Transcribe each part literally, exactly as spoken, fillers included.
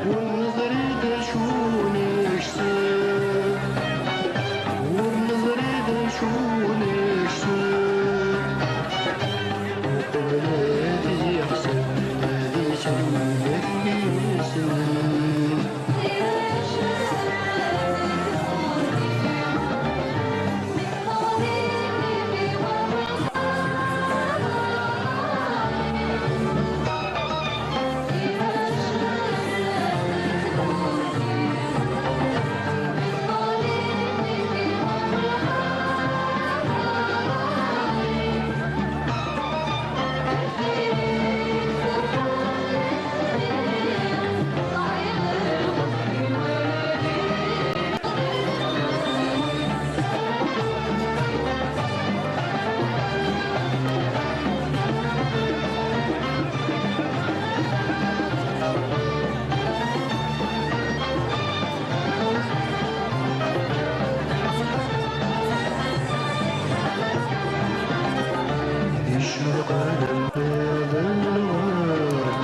Ur neẓri d acu nekseb, ur neẓri d acu nekseb. Uqbel ad yeḥseb, ad isellem, ad yesellem. Icreq lmad n lɣar,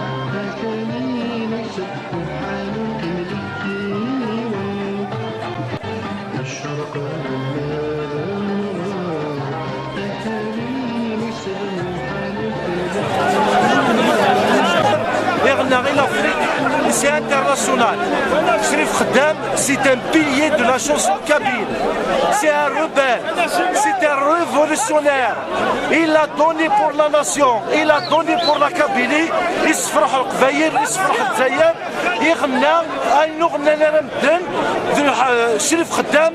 akal-ines uḥal ur t-imlik yiwen. Icreq lmad n lɣar, akal-ines uḥal ur t-imlik yiwen. Iɣenna i l'Afrique, c'est international. Crif Xeddam, c'est un pilier de la chanson kabyle. C'est un rebelle, c'est un révolutionnaire. Il a donné pour la nation, il a donné pour la Kabylie. Yessefreḥ Leqbayel, yessefreḥ Lezzayer. Iɣenna ayen ur ɣennan ara medden. D lḥ-, Crif Xeddam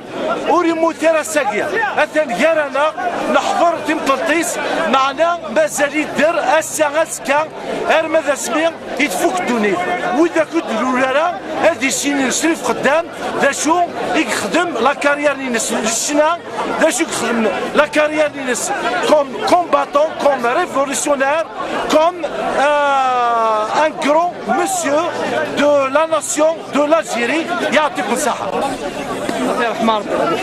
ur yemmut ara ass-agi. Atan gar-aneɣ, neḥḍer timṭelt-is, meɛna mazal idder ass-a, azekka, arma d asmi i tfuk ddunit. Wid akk ur d-nlul ara ad issinen Crif Xeddam d acu i yexdem, la carrière-ines n ccna, d acu i yexdem, la carrière-ines comme combattant, comme révolutionnaire, comme, euh, un grand monsieur de la nation de l'Algérie. يعطيكم الصحة. يرحم ربي.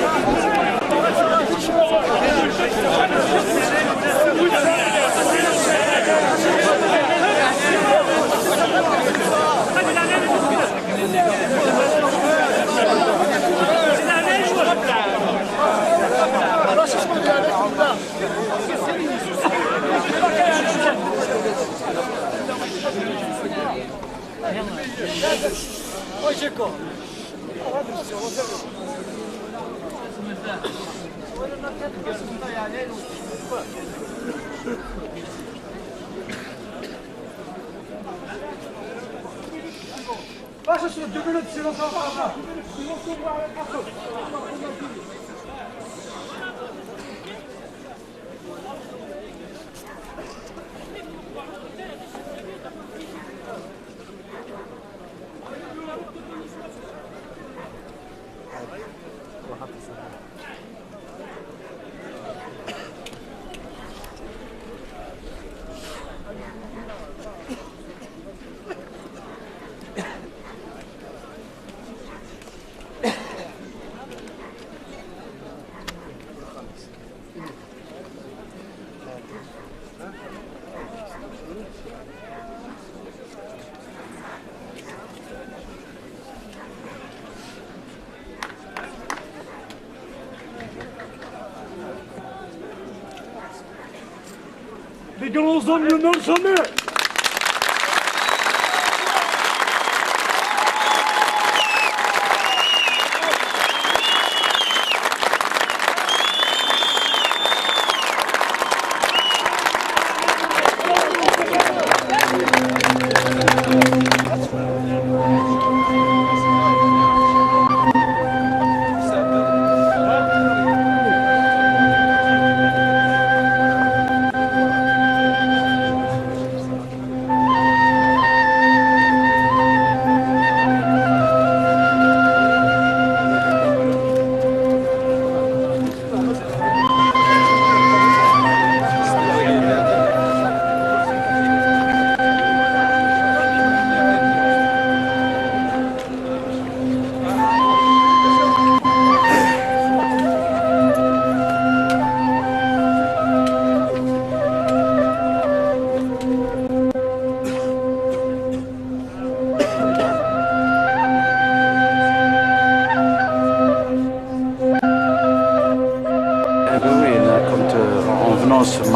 Les grands hommes ne meurent jamais.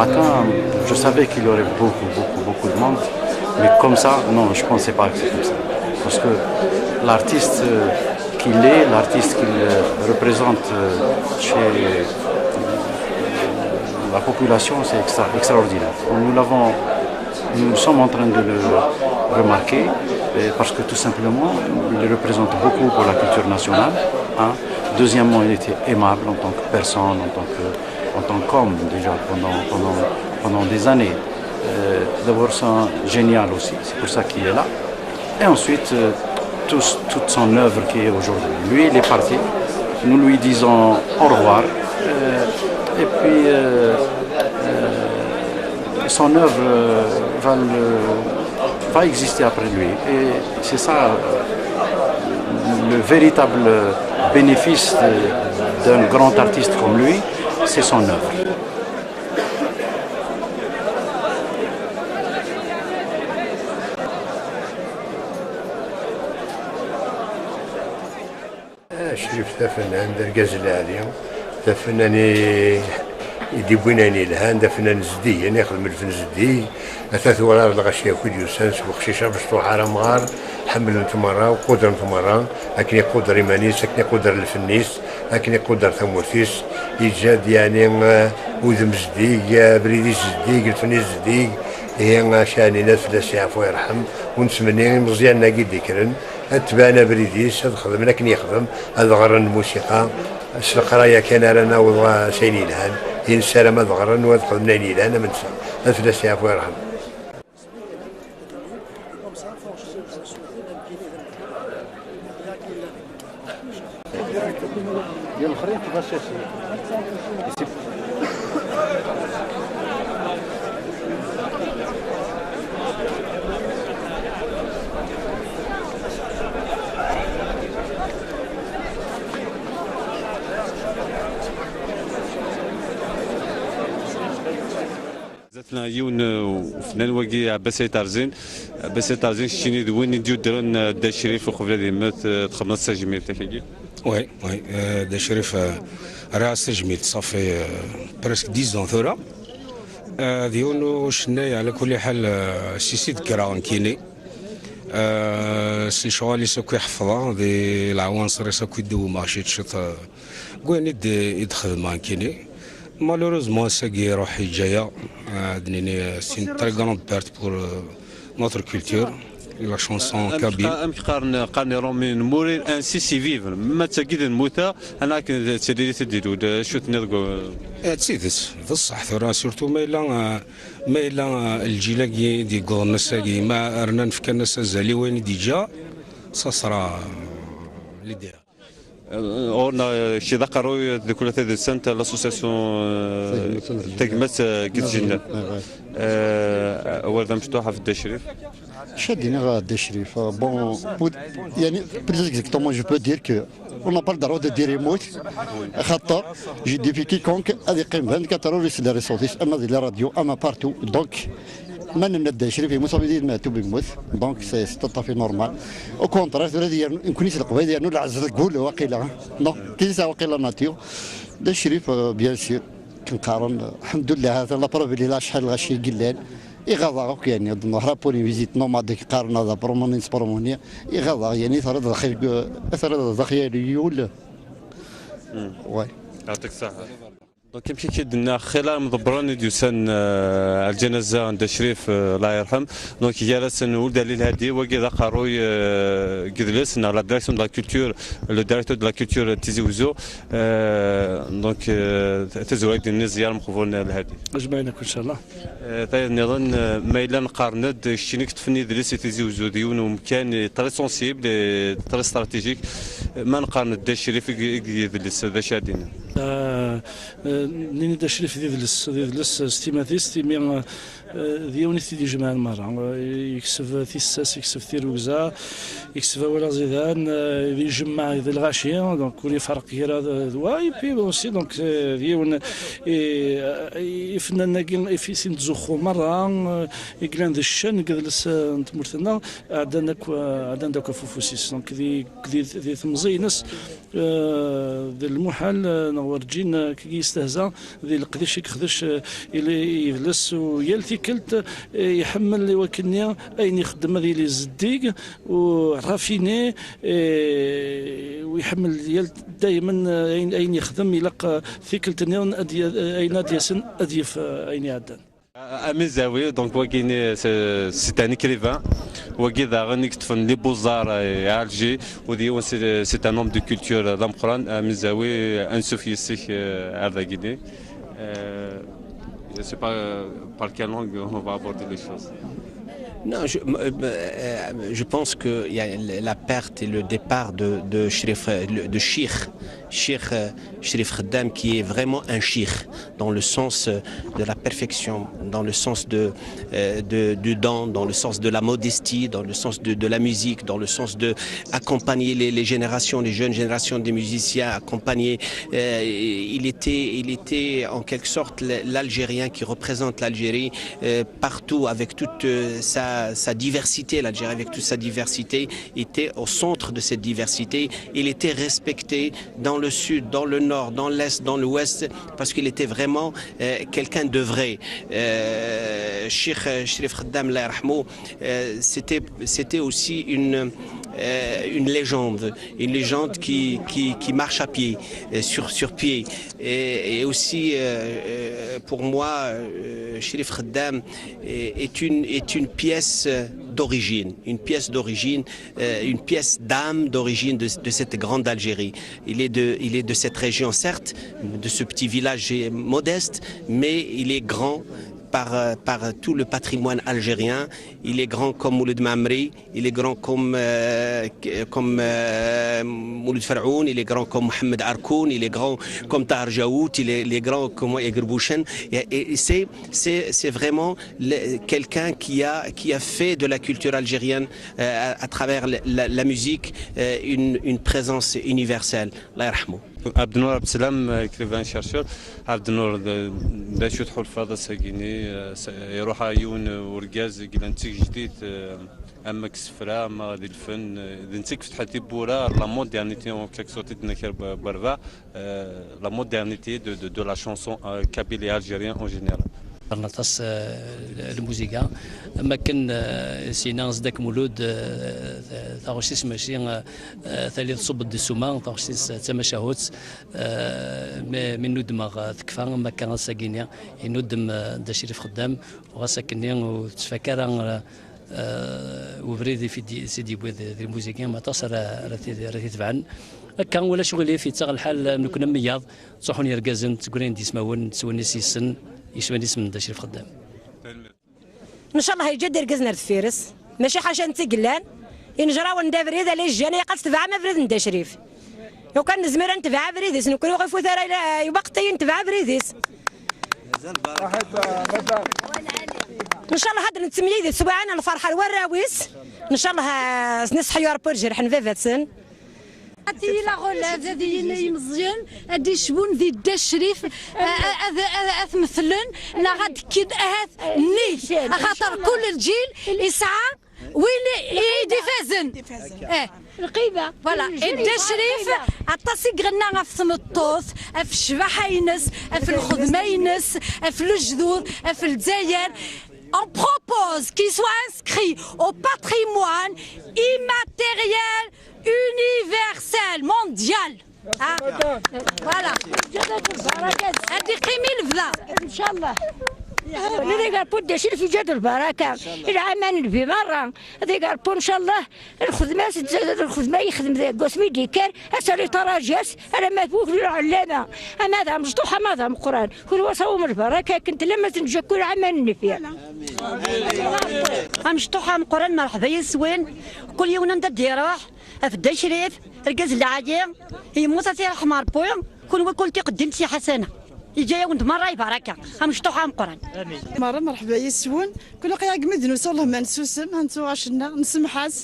Matin, je savais qu'il y aurait beaucoup, beaucoup, beaucoup de monde, mais comme ça, non, je ne pensais pas que c'est comme ça. Parce que l'artiste euh, qu'il est, l'artiste qu'il euh, représente euh, chez la population, c'est extra- extraordinaire. Nous l'avons, nous sommes en train de le remarquer, euh, parce que tout simplement, il représente beaucoup pour la culture nationale, hein. Deuxièmement, il était aimable en tant que personne, en tant que, en tant qu'homme déjà pendant, pendant, pendant des années. Euh, d'abord, c'est un génial aussi, c'est pour ça qu'il est là. Et ensuite, euh, tout- toute son œuvre qui est aujourd'hui. Lui, il est parti. Nous lui disons au revoir. Euh, et puis, euh, euh, son œuvre euh, va, le- va exister après lui. Et c'est ça euh, le véritable bénéfice de- d'un grand artiste comme lui, c'est son œuvre. Crif d afennan, d argaz lɛali, d afennan i d-iwwin ayen yelhan, d afennan zeddigen, ixdem lfen zeddig. Ata twalaḍ lɣaci akk i d-yusan s weqcic abesṭuḥ ara amɣar, ḥemmlen-t merra, qudren-t merra, akken iquder iman-is, akken iquder lfen-is, akken iquder tamurt-is. Yeǧǧa-d yeɛni udem zeddig, abrid-is zeddig, lfen-is zeddig. Ihi acu ara nini, ad fell-as yeɛfu yerḥem, u nettmenni imeẓyanen-agi d-ikkren ad tebɛen abrid-is, ad xedmen akken yexdem, ad ɣren lmusiqa. S leqraya kan ara naweḍ s ayen yelhan. I nessaram ad ɣren u ad xedmen ayen yelhan am netta. Ad fell-as yeɛfu yerḥem. Zdat-neɣ yiwen ufennan wagi, Ɛebbas Ayt Ɛerẓin. Ɛebbas Ayt Ɛerẓin, keččini d win i d-yuddren Dda Crif uqbel ad yemmet, txedmeḍ-as tajmilt akagi? Oui, oui. Dda Crif, rriɣ-as tajmilt, ça fait presque dix ans tura. D yiwen ucennay, ɛla kulli ḥal, s-is i d-kkreɣ nekkini. S lecɣal-is akk i ḥefḍeɣ, di lɛawanṣer-is akk i d-wwmeɣ ciṭ ciṭ, deg wayen i d-xedmeɣ nekkini. Malheureusement, ass-agi iruḥ yeǧǧa-yaɣ, ad d-nini, c'est une très grande perte pour notre culture, la chanson kabyle. Amek qqaren, qqaren les Romains, mourir ainsi c'est vivre. Ma d tagi d lmuta, anaɣ akken d tilelli i d-ilul, acu tenniḍ deg... D tidet, d ṣṣeḥ tura, surtout ma yella, ma yella lǧil-agi i d-yewwḍen ass-agi, ma rnan fkan-as azal i wayen i d-yeǧǧa, ça sera l'idéal. Ɣur-neɣ kečči d aqerruy n tdukla tadelsant, l'association Tagmat n At Jennad. Awal d amecṭuḥ ɣef Dda Crif. Acu ad d-iniɣ ɣef Dda Crif? Bon, pour, yani, plus exactement, je peux dire que on n'a pas le droit de dire yemmut, axaṭer je défie quiconque ad iqqim vingt-quatre heures yesla i ṣṣut-is, ama di la radio, ama partout. Donc, ma nenna Dda Crif yemmut, ça veut dire Maɛtub yemmut. Donc, c'est c'est tout à fait normal. Au contraire, tura ad yernu, nekkni s Leqbayel yernu lɛezz deg wul waqila. Non, kisa waqila nature. Dda Crif, euh, bien sûr, akken qqaren, lḥemdullah, hata la preuve, yella acḥal lɣaci i yellan. Iɣaḍ-aɣ akk, yani, ad nruḥ pour une visite nomade, akken qqaren, ad apromoni, nespromoni. Iɣaḍ-aɣ, yani, terriḍ lxir, terriḍ daxel yul. Ouais. Yeɛṭik ṣṣeḥḥa. Donc, amek i k-id-nna xilla mḍebbren i d-yusan, euh, ar lǧanaza n Dda Crif, euh, Allah yerḥem. Donc, gar-asen Wuld Ali Lhadi, wagi d aqerruy, euh, n yidles, neɣ la direction de la culture, le directeur de la culture de Tizi Ouzou. Euh, donc, euh, tazwara i d-nni ẓẓyar meqbul n Lhadi. Ajmaɛin akk, inchallah. Euh, tayeḍ nniḍen, euh, ma yella neqqaren-d, keččini i yeṭṭfen idles i Tizi Ouzou, d yiwen n umkan, euh, très sensible, euh, très stratégique. Euh, ma neqqaren-d Dda Crif i, i yidles, d acu ara d-inin? Euh, euh, nini Dda Crif d idles, d idles, euh, s timat-is, imi, euh, D yiwen i t-id-ijemɛen merra. Yekseb tissas, yekseb tirrugza, yekseb awal aẓidan, d ijemmeɛ d lɣaci, donc ur iferreq kra d d wa. Et puis aussi, donc, d yiwen i, ifennanen-agi i fi sin ttzuxxu merra, i yellan d ccan deg yidles n tmurt-nneɣ, ɛeddan akk, ɛeddan-d akk ɣef ufus-is. Donc di, di, di temẓi-ines, d lmuḥal, neɣ werǧin akka yestehza di leqdic i yexdec, eh, i yidles. U yal tikkelt, eh, iḥemmel i wakken-nni ayen ixeddem ad yili zeddig u raffiné, eh, u iḥemmel yal, daymen, eh, ayen, ayen yexdem ilaq, eh, tikkelt-nniḍen ad y-, eh, ayen ad d-yasen ad yef, eh, ayen iɛeddan. Amizawi, donc wagini, c'est c'est un écrivain. Wagi daɣen i yeṭṭfen les beaux-arts à Alger, u d yiwen, c'est c'est un homme de culture d ameqqran. Amizawi, ansuf yes-k, euh, ar dagini. Euh, je sais pas, euh, par quelle langue on va aborder les choses. Non, je, m- euh, je pense que il y a la perte et le départ de, de Cherif, de Cheikh, Cheikh, euh, Cherif Khaddam, qui est vraiment un cheikh dans le sens, euh, de la perfection, dans le sens de, euh, de- du don, dans le sens de la modestie, dans le sens de, de la musique, dans le sens de accompagner les, les générations, les jeunes générations des musiciens, accompagner. Euh, il était, il était en quelque sorte l- l'Algérien qui représente l'Algérie, euh, partout, avec toute, euh, sa, sa diversité. L'Algérie, avec toute sa diversité, était au centre de cette diversité. Il était respecté dans le sud, dans le nord, dans l'est, dans l'ouest, parce qu'il était vraiment, euh, quelqu'un de vrai. Euh, Cheikh, euh, Cherif Khaddam, Allah yarhamou, euh, c'était, c'était aussi une, euh, une légende, une légende qui, qui, qui marche à pied, euh, sur, sur pied. Et, et aussi, euh, euh, pour moi, euh, Cherif Khaddam est, est une, est une pièce d'origine, une pièce d'origine, euh, une pièce d'âme d'origine de, de cette grande Algérie. Il est de, il est de cette région, certes, de ce petit village modeste, mais il est grand par, euh, par tout le patrimoine algérien. Il est grand comme Mouloud Mammeri, il est grand comme, euh, comme, euh, Mouloud Ferhoun, il est grand comme Mohamed Arkoun, il est grand comme Tahar Jaout, il est, il est grand comme Egr Bouchen. Et, et c'est, c'est, c'est vraiment le- quelqu'un qui a, qui a fait de la culture algérienne, euh, à, à travers la, la- la musique, euh, une, une présence universelle. Allah yarhamou. Abdenour Abdeslam, écrivain, chercheur. Abdenour, d d acu tḥulfaḍ ass-agi-nni, euh, s- iruḥ-aɣ yiwen, euh, urgaz i yellan d tigejdit, euh, ama deg isefra, ama di lfen, euh, d netta i ifetḥen tiwwura ar la modernité, en quelque sorte, i d-yenna kra n werbaɛ, euh, la modernité de, de, de la chanson, euh, kabyle et algérienne en général. Qqaren aṭas, eh, lmuziga, am wakken, eh, sina Zeddak Mulud, eh, taɣect-is mačči, eh, eh, tali tṣubb-d di ssuma, taɣect-is d tamacahut, eh, mi, mi nnuddmeɣ, eh, tekfa, am wakka ass-agi-nni, inuddem, eh, Dda Crif Xeddam, u ɣas akkenni ur tettfak ara, eh, eh, ubrid i fi d-, i d-yewwi di, di lmuzika, am aṭas ara, ara t-, ara t-itebɛen. Akka, ulac uɣilif, yettaɣ lḥal, eh, nekkni am wiyaḍ, ttruḥun yergazen, ttegrin-d ismawen, ttwanis yes-sen, yeswan isem n Dda Crif Xeddam. Ncallah yeǧǧa-d irgazen ar deffir-s, mačči ḥaca netta i yellan, inejrawen d abrid, ala ijjan, ilaq ad tebɛem abrid n Dda Crif. Lukan nezmer ad netbeɛ abrid-is, nekkni ur ɣ-ifut ara, ila, iwaqt-iyi netbeɛ abrid-is. Ncallah ad nettemyid ttwaɛan lferḥ ar warraw-is. Ncallah, eh, s-, nesḥi ur jerḥen baba-tsen. Ad tili la relève, ad yili imeẓyen, ad d-icbun di Dda Crif, a-, a-, ad, ad, ad t-metlen, neɣ ad d-kkin ahat nnig, axaṭer kul lǧil yesɛa win i d-ifazen. Eh. Lqiba. Voilà. Dda Crif, aṭas i iɣenna ɣef tmeṭṭut, ɣef ccbaḥa-ines, ɣef lxedma-ines, ɣef lejdud, ɣef Lezzayer. On propose qu'il soit inscrit au patrimoine immatériel universel mondial. Ah, voilà. Ad iqqim i lebda. Ncallah. Nadi gar pun Dda Crif yeǧǧa-d lbaraka. Lɛaman n bi merra. Ad igar pun, ncallah, lxedma, lxedma yexdem deg wasmi d-yekker, ad tali taraǧat, alamma d wukli lɛellama. Ama d amecṭuḥ, ama d ameqqran. Kunwi ad tawim lbaraka akken tellam, ad neǧǧa kul ɛaman n nfir. Amecṭuḥ ameqqran, merḥba yes-wen. Kul yiwen anda d-iruḥ, af Dda Crif, argaz lɛali, yemmut ad t-iṛḥem Ṛebbi, kunwi kul tiqeddimt si ḥasana. Iǧǧa-yawen-d merra ibaraka, amecṭuḥ ameqqran. Merra merḥba yes-wen. Kul aqyar deg mi d-nusa, wellah ma nessusem, ad nettuɣac-nneɣ, nsemmeḥ-as.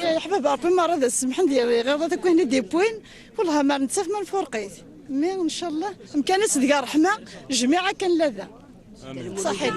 Ya, yeḥbab Ṛebbi merra ad as-semḥen di iɣiḍat akk ayen i d-iwwin. Wellah ma nettaf ma nfurq-it. Mi, ncallah, amkan-is deg ṛṛeḥma, jmiɛ akken lada. Ṣaḥit.